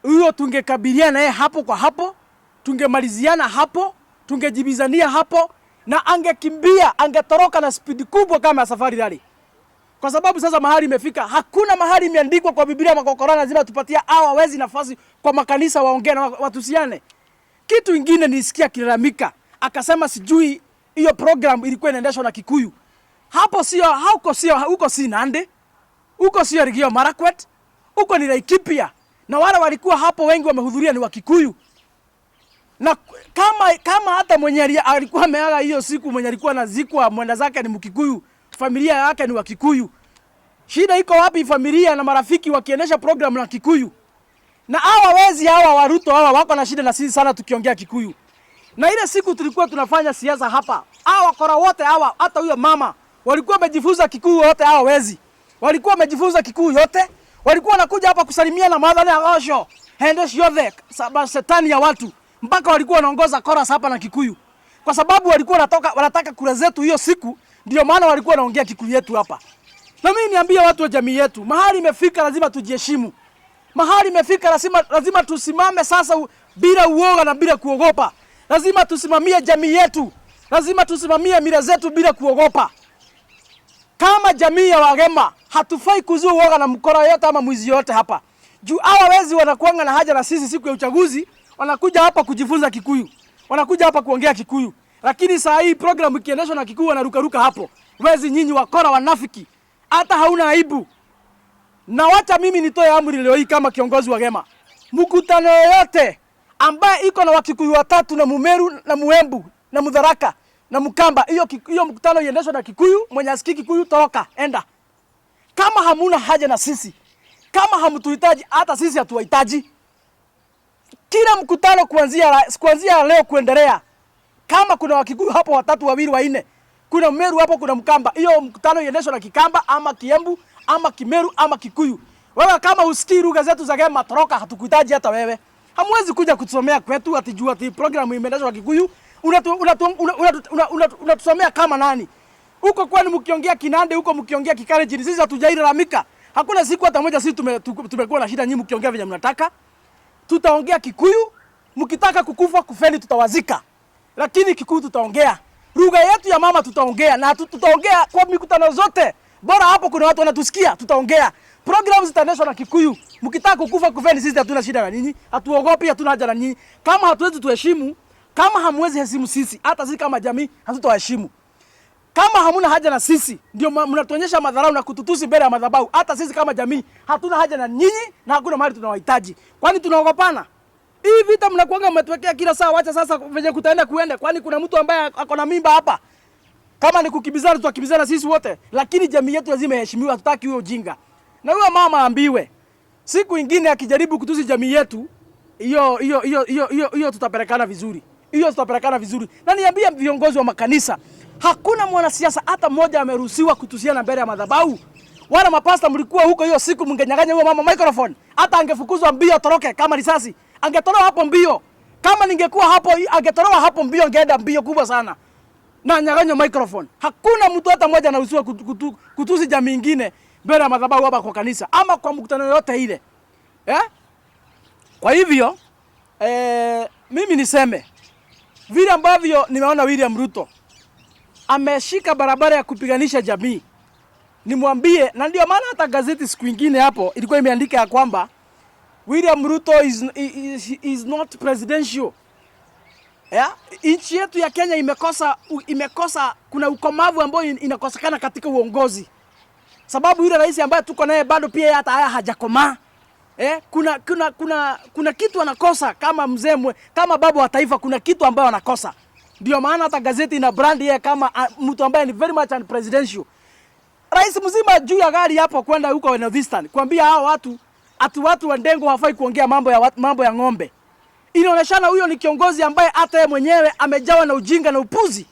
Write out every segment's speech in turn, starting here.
Huyo tungekabiliana naye hapo kwa hapo, tungemaliziana hapo, tungejibizania hapo, na angekimbia, angetoroka na spidi kubwa kama ya Safari Rally, kwa sababu sasa mahali imefika, hakuna mahali imeandikwa kwa Biblia ama kwa Korani lazima tupatia hawa wezi nafasi kwa makanisa waongee na watusiane. Kitu ingine nilisikia akilalamika, akasema sijui hiyo program ilikuwa inaendeshwa na Kikuyu. Hapo sio huko, sio huko, si Nandi, huko sio Elgeyo Marakwet, huko ni Laikipia, na wale walikuwa hapo wengi wamehudhuria ni Wakikuyu. Na kama hata mwenye alikuwa ameaga hiyo siku, mwenye alikuwa anazikwa mwenda zake ni Mkikuyu, familia yake ni Wakikuyu. Shida iko wapi? Familia na marafiki wakiendesha program na Kikuyu? Na hawa wezi hawa wa Ruto hawa wako na shida na sisi sana tukiongea Kikuyu. Na ile siku tulikuwa tunafanya siasa hapa, hawa wakora wote hawa, hata huyo mama walikuwa wamejifunza Kikuyu wote, hawa wezi walikuwa wamejifunza Kikuyu yote, walikuwa wanakuja hapa kusalimia na Mwathani agocwo hende ciothe shetani ya watu, mpaka walikuwa wanaongoza chorus hapa na Kikuyu, kwa sababu walikuwa wanataka kura zetu hiyo siku, ndio maana walikuwa wanaongea Kikuyu yetu hapa. Na mimi niambie watu wa jamii yetu, mahali imefika lazima tujiheshimu. Mahali imefika lazima tusimame sasa bila uoga na bila kuogopa. Lazima tusimamie jamii yetu, lazima tusimamie mila zetu bila kuogopa. Kama jamii ya Wagema hatufai kuzua uoga na mkora yote ama mwizi yote hapa. Juu hawa wezi wanakuanga na haja na sisi siku ya uchaguzi, wanakuja hapa kujifunza Kikuyu, wanakuja hapa kuongea Kikuyu. Lakini saa hii program ikiendeshwa na Kikuyu wanarukaruka hapo. Wezi nyinyi, wakora, wanafiki, hata hauna aibu. Na wacha mimi nitoe amri leo hii kama kiongozi wa Gema, mkutano yoyote ambaye iko na Wakikuyu watatu na Mumeru na Muembu na Mudharaka na Mkamba, hiyo mkutano iendeshwe na Kikuyu. Mwenye asikii Kikuyu, toroka, enda. Kama hamuna haja na sisi, kama hamtuhitaji, hata sisi hatuwahitaji. Kila mkutano kuanzia leo kuendelea, kama kuna Wakikuyu hapo watatu, wawili, wanne, kuna Mmeru hapo, kuna Mkamba, hiyo mkutano iendeshwe na Kikamba ama Kiembu ama Kimeru ama Kikuyu. Wewe kama usikii lugha zetu za Gema, toroka, hatukuhitaji hata wewe. Hamwezi kuja kutusomea kwetu ati juu ati program imeendeshwa kwa Kikuyu. Unatusomea kama nani? Huko kwani mkiongea Kinande, huko mkiongea Kikalenjin, sisi hatujailalamika. Hakuna siku hata moja sisi tumekuwa na shida nyinyi mkiongea venye mnataka. Tutaongea Kikuyu, mkitaka kukufa kufeni, tutawazika. Lakini Kikuyu tutaongea. Lugha yetu ya mama tutaongea na tutaongea kwa mikutano zote. Bora hapo kuna watu wanatusikia, tutaongea. Programs zitaendeshwa na Kikuyu. Mkitaka kukufa kufeni, sisi hatuna shida na nyinyi. Hatuogopi, hatuna haja na nyinyi. Kama hatuwezi tuheshimu, kama hamwezi heshimu sisi, hata sisi kama jamii hatutawaheshimu. Kama hamuna haja na sisi, ndio mnatuonyesha madharau na kututusi mbele ya madhabahu. Hata sisi kama jamii hatuna haja na nyinyi na hakuna mahali tunawahitaji. Kwani tunaogopana? Hii vita mnakuanga mmetuwekea kila saa, wacha sasa venye kutaenda kuende. Kwani kuna mtu ambaye ako na mimba hapa? Kama ni kukimbizana, tutakimbizana sisi wote, lakini jamii yetu lazima iheshimiwe. Hatutaki huyo ujinga. Na huyo mama aambiwe, siku ingine akijaribu kutusi jamii yetu, hiyo hiyo hiyo hiyo hiyo hiyo tutapelekana vizuri. Hiyo tutapelekana vizuri. Na niambie viongozi wa makanisa, hakuna mwanasiasa hata mmoja ameruhusiwa kutusiana mbele ya madhabahu. Wala mapasta mlikuwa huko hiyo siku, mngenyang'anya huyo mama microphone, hata angefukuzwa mbio atoroke kama risasi. Angetolewa hapo mbio. Kama ningekuwa hapo, angetolewa hapo mbio, angeenda mbio kubwa sana. Na nyang'anywa microphone. Hakuna mtu hata mmoja anaruhusiwa kutusi jamii nyingine mbele ya madhabahu hapa kwa kanisa ama kwa mkutano yote ile. Eh? Kwa hivyo mimi niseme vile ambavyo nimeona William Ruto ameshika barabara ya kupiganisha jamii, nimwambie, na ndio maana hata gazeti siku ingine hapo ilikuwa imeandika ya kwamba William Ruto is not presidential. Yeah? Nchi yetu ya Kenya imekosa kuna ukomavu ambao inakosekana katika uongozi. Sababu yule rais ambaye tuko naye bado pia hata haya hajakomaa. Kuna kitu anakosa kama mzee kama baba wa taifa, kuna kitu ambayo anakosa. Ndio maana hata gazeti ina brand yeye kama mtu ambaye ni very much unpresidential. Rais mzima juu ya gari hapo kwenda huko Northeastern kuambia hao watu ati watu wa Ndengo hawafai kuongea mambo ya ng'ombe. Inaonekana huyo ni kiongozi ambaye hata yeye mwenyewe amejawa na ujinga na upuzi.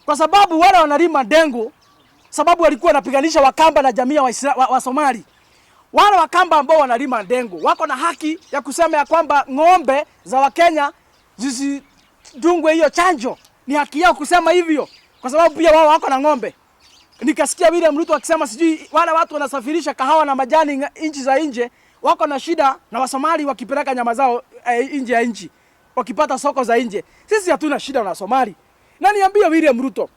Kwa sababu wale wanalima ndengo, sababu walikuwa wanapiganisha Wakamba na jamii ya wa Somali. Wale Wakamba ambao wanalima ndengo wako na haki ya kusema ya kwamba ng'ombe za Wakenya zisidungwe hiyo chanjo. Ni haki yao kusema hivyo, kwa sababu pia wao wako na ng'ombe. Nikasikia William Ruto akisema sijui wale watu wanasafirisha kahawa na majani nchi za nje wako wako na shida na Wasomali wakipeleka nyama zao nje ya nchi, wakipata soko za nje. Sisi hatuna shida na Wasomali. Na niambie William Ruto,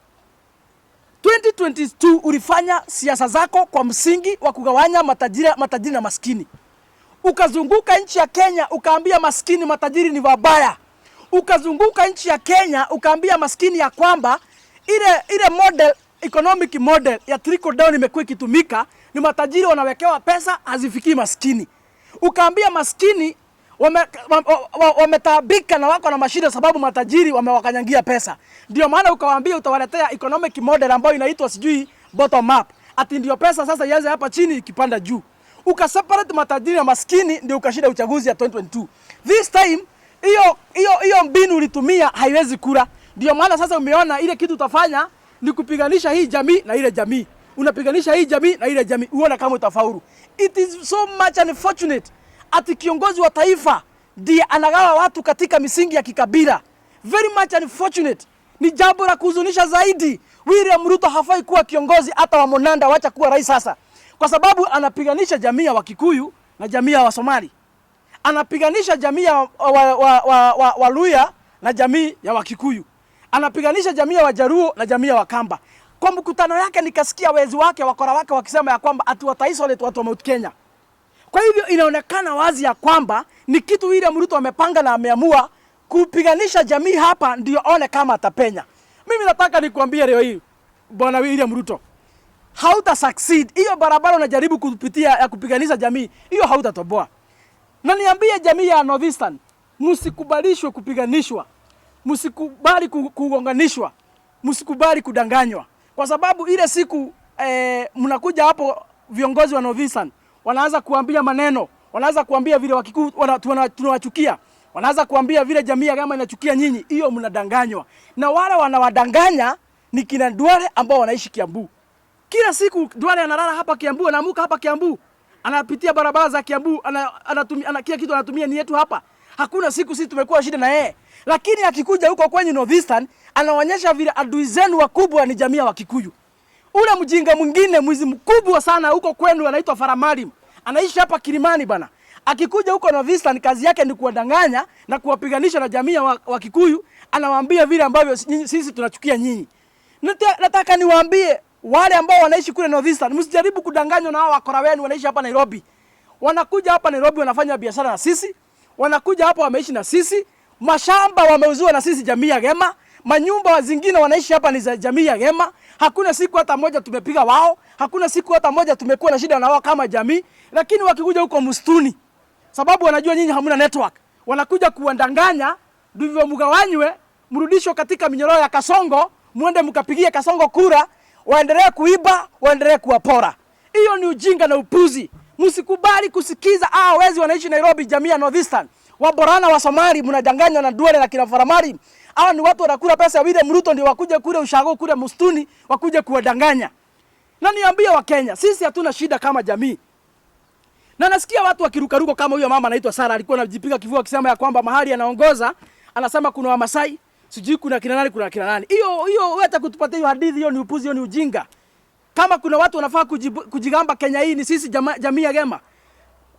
2022 ulifanya siasa zako kwa msingi wa kugawanya matajiri na maskini. Ukazunguka nchi ya Kenya ukaambia maskini matajiri ni wabaya. Ukazunguka nchi ya Kenya ukaambia maskini ya kwamba ile model, economic model ya trickle down imekuwa ikitumika, ni matajiri wanawekewa pesa hazifikii maskini. Ukaambia maskini wametaabika na wako na mashida sababu matajiri wamewakanyangia pesa. Ndio maana ukawaambia utawaletea economic model ambayo inaitwa sijui bottom up, ati ndio pesa sasa ianze hapa chini ikipanda juu. Ukaseparate matajiri na maskini, ndio ukashinda uchaguzi ya 2022. This time hiyo mbinu ulitumia haiwezi kura. Ndio maana sasa umeona ile kitu utafanya ni kupiganisha hii jamii na ile jamii, unapiganisha hii jamii na ile jamii, uone kama utafaulu. It is so much unfortunate ati kiongozi wa taifa ndiye anagawa watu katika misingi ya kikabila. Very much unfortunate. Ni jambo la kuhuzunisha zaidi. William Ruto hafai kuwa kiongozi hata wa Monanda, wacha kuwa rais sasa, kwa sababu anapiganisha jamii ya Wakikuyu na jamii ya Wasomali, anapiganisha jamii ya Waluya na jamii ya Wakikuyu, anapiganisha jamii ya Wajaruo na jamii ya Wakamba. Kwa mkutano yake nikasikia wezi wake, wakora wake wakisema ya kwamba ati wataisolate watu wa Mount Kenya. Kwa hivyo inaonekana wazi ya kwamba ni kitu William Ruto amepanga na ameamua kupiganisha jamii hapa ndio one kama atapenya. Mimi nataka nikuambie leo hii Bwana William Ruto, hauta succeed. Hiyo barabara unajaribu kupitia ya kupiganisha jamii, hiyo hautatoboa. Na niambie jamii ya Northeastern, msikubalishwe kupiganishwa, msikubali kugonganishwa, msikubali kudanganywa, kwa sababu ile siku mnakuja hapo, viongozi wa Northeastern wanaanza kuambia maneno, wanaanza kuambia vile Wakikuyu tunawachukia, wanaanza kuambia vile jamii ya Gama inachukia nyinyi. Hiyo mnadanganywa, na wale wanawadanganya ni kina Duale ambao wanaishi Kiambu. Kila siku Duale analala hapa Kiambu, anaamuka hapa Kiambu, anapitia barabara za Kiambu, kila kitu anatumia ni yetu hapa. Hakuna siku sisi tumekuwa shida na yeye, lakini akikuja huko kwenye Northeastern anaonyesha vile adui zenu wakubwa ni jamii ya Wakikuyu. Ule mjinga mwingine mwizi mkubwa sana huko kwenu anaitwa Faramalim, anaishi hapa Kilimani bana. Akikuja huko Northeastern kazi yake ni kuwadanganya na kuwapiganisha na jamii ya Wakikuyu, anawaambia vile ambavyo sisi tunachukia nyinyi. Nataka niwaambie wale ambao wanaishi kule Northeastern, msijaribu kudanganywa na hao wakora wenu wanaishi hapa Nairobi. Wanakuja hapa Nairobi wanafanya biashara na sisi, wanakuja hapa wameishi na sisi, mashamba wameuziwa na sisi jamii ya Gema, manyumba zingine wanaishi hapa ni za jamii ya Gema. Hakuna siku hata moja tumepiga wao, hakuna siku hata moja tumekuwa na shida na wao kama jamii, lakini wakikuja huko msituni, sababu wanajua nyinyi hamna network, wanakuja kuwadanganya ndivyo mgawanywe, mrudishwe katika minyororo ya Kasongo, muende mkapigie Kasongo kura, waendelee kuiba, waendelee kuwapora. Hiyo ni ujinga na upuzi. Msikubali kusikiza hao wezi wanaishi Nairobi, jamii ya Northeastern. Waborana wa Somali mnadanganywa na Duale na kina Faramari. Hao ni watu wanakula pesa ya William Ruto ndio wakuje kule ushago kule msituni wakuje kuwadanganya. Na niambie wa Kenya, sisi hatuna shida kama jamii. Na nasikia watu wakirukaruka kama huyo mama anaitwa Sara alikuwa anajipiga kifua akisema ya kwamba mahali anaongoza anasema kuna Wamasai, sijui kuna kina nani, kuna kina nani. Hiyo wewe kutupatia hiyo hadithi, hiyo ni upuzi, hiyo ni ujinga. Kama kuna watu wanafaa kujigamba Kenya hii ni sisi jamii ya Gema.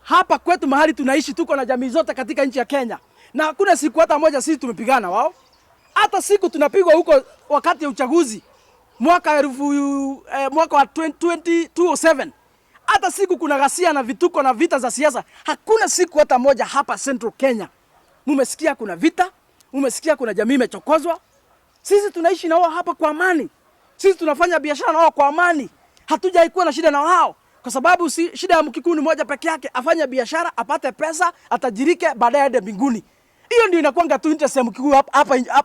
Hapa kwetu mahali tunaishi tuko na jamii zote katika nchi ya Kenya. Na hakuna siku hata moja sisi tumepigana wao. Hata siku tunapigwa huko wakati ya uchaguzi mwaka wa 2007. Hata siku kuna ghasia na vituko na vita za siasa. Hakuna siku hata moja hapa Central Kenya. Mumesikia kuna vita, mumesikia kuna jamii imechokozwa. Sisi tunaishi na wao hapa kwa amani. Sisi tunafanya biashara na wao kwa amani. Hatujai kuwa na shida na wao. Kwa sababu si shida ya Mkikuyu ni moja peke yake, afanye biashara, apate pesa, atajirike, baadaye aende mbinguni. Hiyo ndio inakuanga tu interest ya Mkikuyu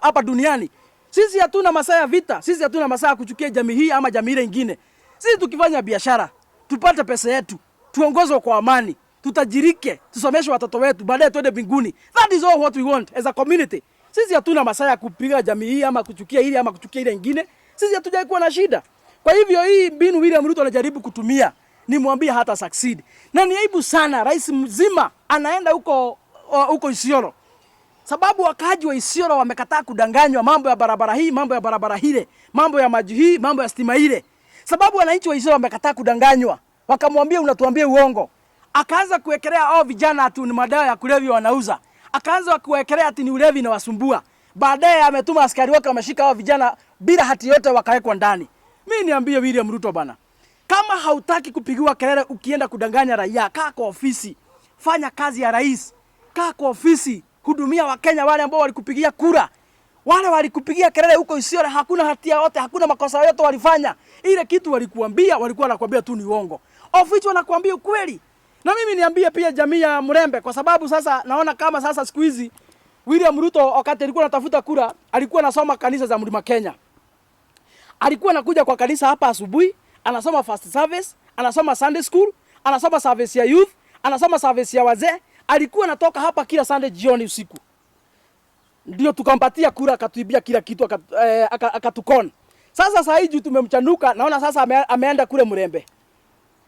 hapa duniani. Sisi hatuna masaa ya vita, sisi hatuna masaa ya kuchukia jamii hii ama jamii ile nyingine. Sisi tukifanya biashara, tupate pesa yetu, tuongozwe kwa amani, tutajirike, tusomeshe watoto wetu, baadaye tuende mbinguni. That is all what we want as a community. Sisi hatuna masaa ya kupiga jamii hii ama kuchukia ile ama kuchukia ile nyingine. Sisi hatujai kuwa na shida. Kwa hivyo hii mbinu William Ruto anajaribu kutumia, nimwambie hata succeed. Na ni aibu sana rais mzima anaenda huko Isiolo. Sababu wakaaji wa Isiolo wamekataa kudanganywa mambo ya barabara hii, mambo ya barabara ile, mambo ya maji hii, mambo ya stima ile. Sababu wananchi wa Isiolo wamekataa kudanganywa. Wakamwambia unatuambia uongo. Akaanza kuwekelea hao vijana ati ni madawa ya kulevya wanauza. Akaanza kuwekelea ati ni ulevi na wasumbua. Baadaye ametuma askari wake wameshika hao vijana bila hati yote wakawekwa ndani. Mimi niambie William Ruto bana, kama hautaki kupigiwa kelele ukienda kudanganya raia, kaa kwa ofisi, fanya kazi ya rais, kaa kwa ofisi, hudumia Wakenya wale ambao walikupigia kura. Wale walikupigia kelele huko Isiolo, hakuna hatia yote, hakuna makosa yote walifanya. Ile kitu walikuambia, walikuwa wanakuambia tu ni uongo. Of which wanakuambia ukweli. Na mimi niambie pia jamii ya Murembe, kwa sababu sasa naona kama sasa siku hizi William Ruto wakati alikuwa anatafuta kura, alikuwa anasoma kanisa za Mlima Kenya. Alikuwa anakuja kwa kanisa hapa asubuhi, anasoma first service, anasoma Sunday school, anasoma service ya youth, anasoma service ya wazee. Alikuwa anatoka hapa kila Sunday jioni usiku. Ndio tukampatia kura, akatuibia kila kitu, akatukon. Sasa saa hii juu tumemchanuka, naona sasa ameenda kule Murembe.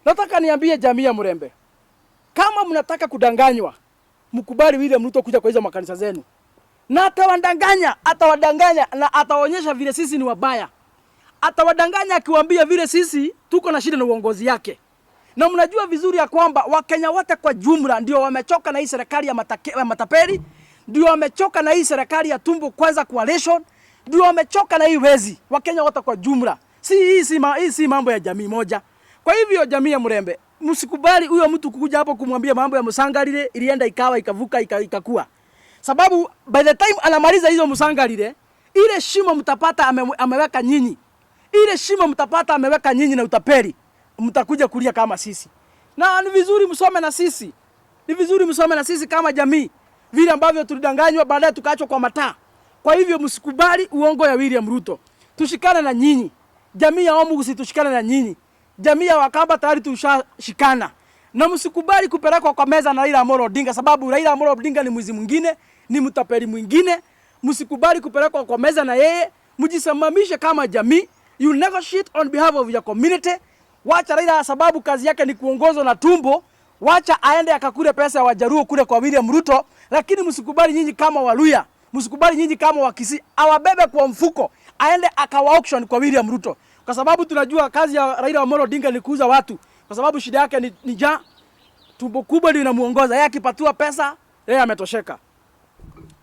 Nataka niambie jamii ya Murembe, kama mnataka kudanganywa, mkubali William Ruto kuja kwa hizo makanisa zenu. Na atawadanganya, atawadanganya na ataonyesha vile sisi ni wabaya. Atawadanganya akiwaambia vile sisi tuko na shida na uongozi yake. Na mnajua vizuri ya kwamba Wakenya wote kwa jumla ndio wamechoka na hii serikali ya matapeli, ndio wamechoka na hii serikali ya tumbo kwanza coalition, ndio wamechoka na hii wezi. Wakenya wote kwa jumla. Si hii si, ma, hii si mambo ya jamii moja. Kwa hivyo jamii ya Murembe, msikubali huyo mtu kukuja hapo kumwambia mambo ya Musangalile ilienda ikawa ikavuka ikakua. Sababu by the time anamaliza hizo Musangalile, ile shimo mtapata ameweka nyinyi. Ile shimo mtapata ameweka nyinyi na utapeli. Mtakuja kulia kama sisi. Na ni vizuri msome na sisi. Ni vizuri msome na sisi kama jamii. Vile ambavyo tulidanganywa baadaye tukaachwa kwa mataa. Kwa hivyo msikubali uongo ya William Ruto. Tushikane na nyinyi. Jamii ya Omugusi tushikane na nyinyi. Jamii ya Wakamba tayari tushashikana. Na msikubali kupelekwa kwa meza na Raila Amolo Odinga, sababu Raila Amolo Odinga ni mwizi mwingine, ni mtapeli mwingine. Msikubali kupelekwa kwa meza na yeye. Mjisimamishe kama jamii. You negotiate on behalf of your community. Wacha Raila, sababu kazi yake ni kuongozwa na tumbo. Wacha aende akakule pesa ya Wajaruo kule kwa William Ruto, lakini msikubali nyinyi kama Waluya, msikubali nyinyi kama Wakisii awabebe kwa mfuko aende akawa auction kwa William Ruto, kwa sababu tunajua kazi ya Raila Amolo Odinga ni kuuza watu, kwa sababu shida yake ni njaa. Tumbo kubwa ndio inamuongoza yeye, akipatiwa pesa yeye ametosheka.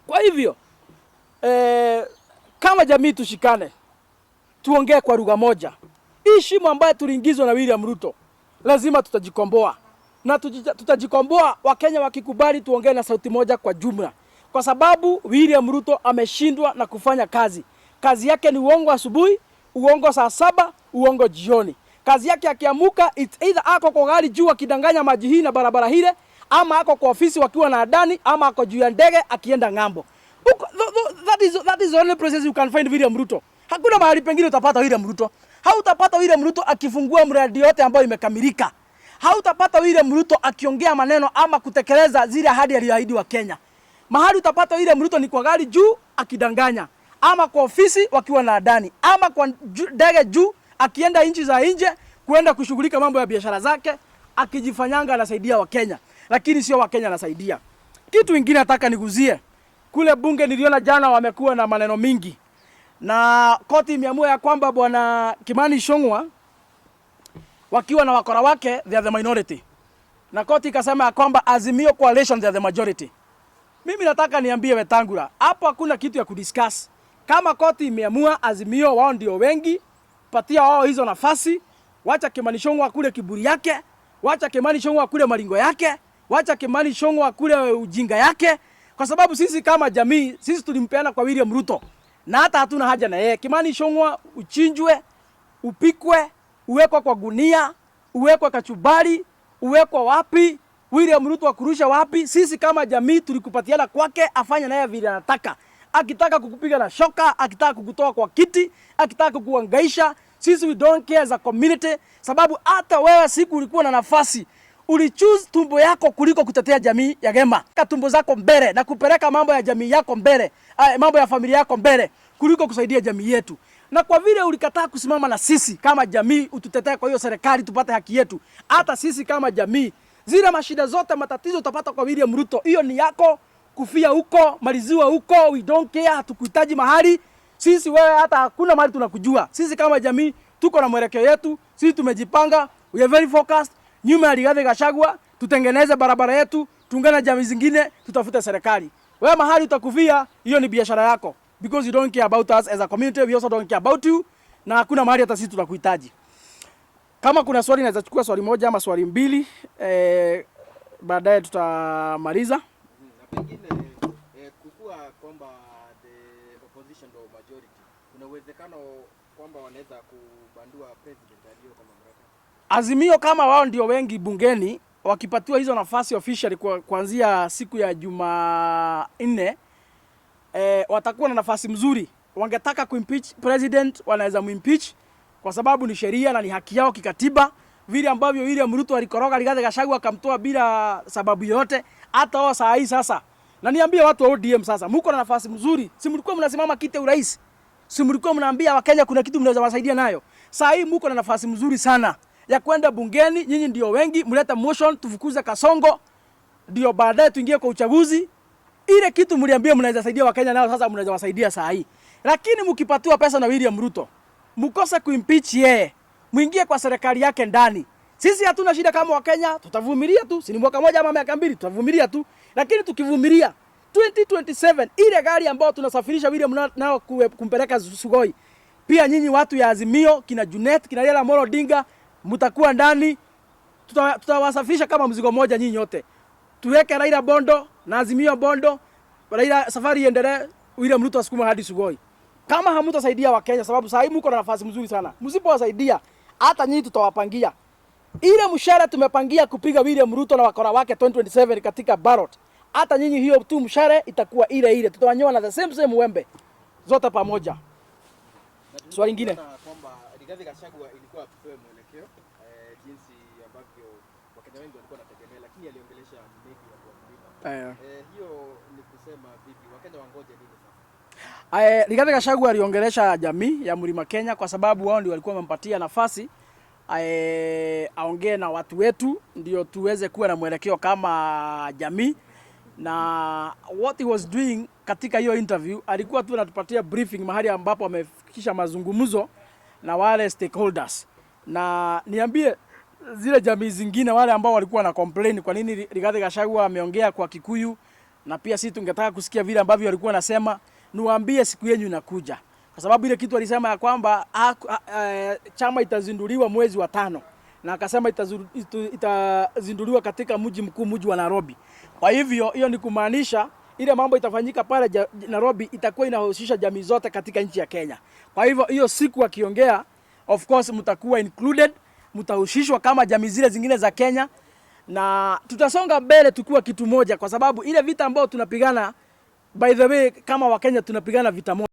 Kwa hivyo kama jamii tushikane, tuongee kwa lugha moja. Hii shimo ambayo tuliingizwa na William Ruto lazima tutajikomboa, na tutajikomboa Wakenya wakikubali tuongee na sauti moja kwa jumla, kwa sababu William Ruto ameshindwa na kufanya kazi. Kazi yake ni uongo asubuhi, uongo saa 7, uongo jioni. Kazi yake akiamuka, it's either ako kwa gari juu akidanganya maji hii na barabara hile, ama ako kwa ofisi wakiwa na Adani, ama ako juu ya ndege akienda ng'ambo. Huko, that is the only process you can find William Ruto. Hakuna mahali pengine utapata William Ruto. Hautapata William Ruto akifungua mradi yote ambayo imekamilika. Hautapata William Ruto akiongea maneno ama kutekeleza zile ahadi aliyoahidi wa Kenya. Mahali utapata William Ruto ni kwa gari juu akidanganya, ama kwa ofisi wakiwa na Adani, ama kwa ndege juu akienda nchi za nje kuenda kushughulika mambo ya biashara zake, akijifanyanga anasaidia Wakenya, lakini sio Wakenya anasaidia. Kitu kingine nataka niguzie, kule bunge niliona jana wamekuwa na maneno mingi, na koti imeamua ya kwamba bwana Kimani Ichung'wah wakiwa na wakora wake they are the minority, na koti ikasema ya kwamba Azimio coalition they are the majority. Mimi nataka niambie Wetangula, hapo hakuna kitu ya kudiscuss. Kama koti imeamua Azimio wao ndio wengi, patia wao hizo nafasi. Wacha Kimani Ichung'wah kule kiburi yake, wacha Kimani Ichung'wah kule maringo yake, wacha Kimani Ichung'wah kule ujinga yake, kwa sababu sisi kama jamii, sisi tulimpeana kwa William Ruto na hata hatuna haja na yeye. Kimani Ichung'wah uchinjwe, upikwe, uwekwe kwa gunia, uwekwe kachumbari, uwekwe wapi, William Ruto akurusha wapi? Sisi kama jamii tulikupatiana kwake, afanye naye vile anataka. Akitaka kukupiga na shoka, akitaka kukutoa kwa kiti, akitaka kukuangaisha, sisi we don't care as a community, sababu hata wewe siku ulikuwa na nafasi ulichoose tumbo yako kuliko kutetea jamii ya Gema. Tumbo zako mbele na kupeleka mambo ya jamii yako mbele, mambo ya familia yako mbele kuliko kusaidia jamii yetu. Na kwa vile ulikataa kusimama na sisi kama jamii ututetee kwa hiyo serikali tupate haki yetu, hata sisi kama jamii, zile mashida zote matatizo utapata kwa William Ruto, hiyo ni yako, kufia huko, maliziwa huko, we don't care, hatukuhitaji mahali. Sisi wewe hata hakuna mahali tunakujua. Sisi kama jamii tuko na mwelekeo yetu, sisi tumejipanga, we are very focused. Nyuma ya Rigathi Gachagua tutasimama. Tutengeneze barabara yetu, tuungane na jamii zingine, tutafute serikali. Wewe mahali utakufia, hiyo ni biashara yako, because you don't care about us as a community, we also don't care about you, na hakuna mahali hata sisi tutakuhitaji. Kama kuna swali, naweza chukua swali moja ama swali mbili, baadaye tutamaliza. Na pengine kukua kwamba the opposition ndo majority, kuna uwezekano kwamba wanaweza kubandua president aliyoko mamlaka? Azimio kama wao ndio wengi bungeni, wakipatiwa hizo nafasi officially kuanzia siku ya Jumanne, watakuwa na nafasi mzuri. Wangetaka kuimpeach president, wanaweza muimpeach kwa sababu ni sheria na ni haki yao kikatiba. Vile ambavyo William Ruto alikoroga Rigathi Gachagua akamtoa bila sababu yoyote, hata wao saa hii sasa. Na niambie watu wa ODM sasa, mko na nafasi mzuri. Si mlikuwa mnasimama kiti urais? Si mlikuwa mnaambia Wakenya kuna kitu mnaweza wasaidia nayo? Saa hii mko na nafasi mzuri sana ya kwenda bungeni, nyinyi ndio wengi, mleta motion tufukuze Kasongo, ndio baadaye tuingie kwa uchaguzi. Ile kitu mliambia mnaweza saidia Wakenya nayo sasa mnaweza wasaidia saa hii. Lakini mkipatiwa pesa na William Ruto, mkose kuimpeach yeye, mwingie kwa serikali yake ndani. Sisi hatuna shida kama Wakenya, tutavumilia tu, si ni mwaka moja ama miaka 2, tutavumilia tu. Lakini tukivumilia 2027, ile gari ambayo tunasafirisha William nao kumpeleka Sugoi, pia nyinyi watu ya Azimio, kina Junet, kina Raila Amolo Odinga, mtakuwa ndani, tutawasafirisha kama mzigo moja nyinyi nyote. Tuweke Raila Bondo na Azimio Bondo, Raila safari iendelee, William Ruto asukuma hadi Sugoi. Kama hamtasaidia Wakenya, sababu saa hii mko na nafasi mzuri sana, msipowasaidia hata nyinyi tutawapangia ile mshahara tumepangia kupiga William Ruto na wakora wake 2027 katika ballot. Hata nyinyi hiyo tu mshahara itakuwa ile ile, tutawanyoa na the same same wembe zote pamoja. Na Swali lingine. tunaona kwamba Rigathi Gachagua ilikuwa apewe mwelekeo jinsi ambavyo Wakenya wengi walikuwa wanategemea, lakini aliongelesha maybe watu wa mlima. Hiyo ni kusema vipi? Wakenya wangoje nini sasa? Rigathi Gachagua aliongelesha jamii ya Mlima Kenya kwa sababu wao ndio walikuwa wamempatia nafasi aongee na watu wetu ndio tuweze kuwa na mwelekeo kama jamii. Na what he was doing katika hiyo interview, alikuwa tu anatupatia briefing mahali ambapo amefikisha mazungumzo na wale stakeholders. Na niambie zile jamii zingine, wale ambao walikuwa na complain kwa nini Rigathi Gachagua ameongea kwa Kikuyu, na pia sisi tungetaka kusikia vile ambavyo walikuwa nasema, niwaambie siku yenu inakuja, kwa sababu ile kitu alisema ya kwamba chama itazinduliwa mwezi wa tano, na akasema itazinduliwa katika mji mkuu, mji wa Nairobi. Kwa hivyo hiyo ni kumaanisha ile mambo itafanyika pale Nairobi itakuwa inahusisha jamii zote katika nchi ya Kenya. Kwa hivyo hiyo siku akiongea, of course mtakuwa included, mtahusishwa kama jamii zile zingine za Kenya, na tutasonga mbele tukiwa kitu moja, kwa sababu ile vita ambayo tunapigana, by the way, kama Wakenya tunapigana vita moja.